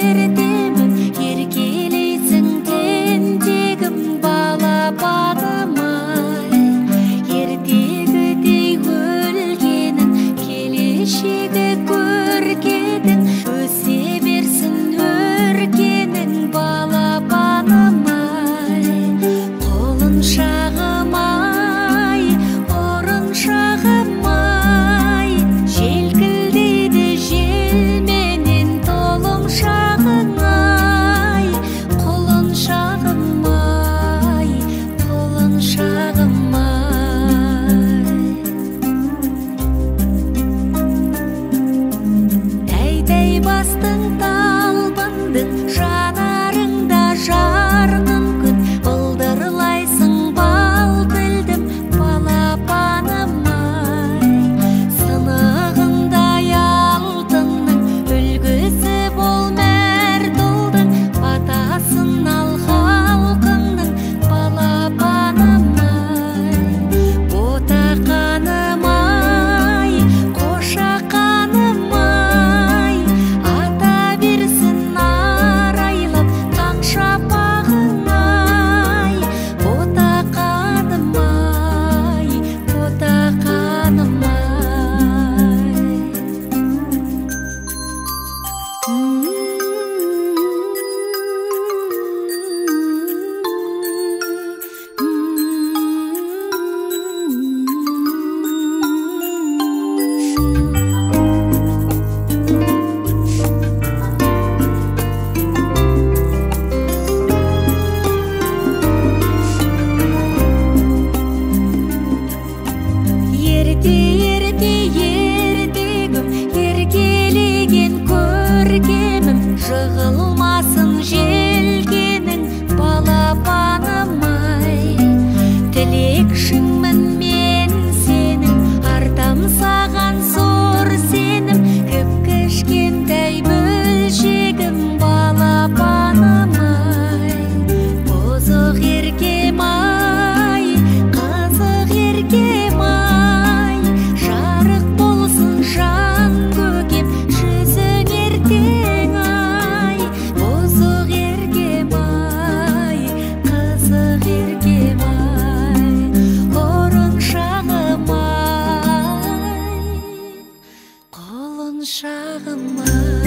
ертемін, еркелейсің тентегім, балапаным ай. Ертегідей өлгенің, келешегі көркедің, өсе берсін өркенің, балапаным ай. Құлыншағым ай, ұрыншағым ай, желкілдейді желменен толымшағың ай, құлыншағым ай, құлыншағым ай. Тәй-тәй бастың, талпындың, жанарыңда жарқын күн, былдырлайсың бал тілдім, балапаным ай. Сынығындай алтынның үлгісі бол мәрт ұлдың, батасын ал халқыңның, балапаным ай. Ботақаным ай, қошақаным ай, ата берсін арайлап таң шапағың ай, ботақаным ай, ботақаным ай. Ерте, ерте, ертегім, еркелеген көркемім, жығылмасын желкенің, балапаным ай. Тілекшіңмін мен сенің, артам саған зор сенім, кіп-кішкентай бөлшегім, балапаным ай. Бұзық еркем ай, қызық еркем ай, жарық болсын жан көкем, жүзің ертең ай. Бұзық еркем ай, қызық еркем ай, ұрыншағым ай, құлыншағым ай.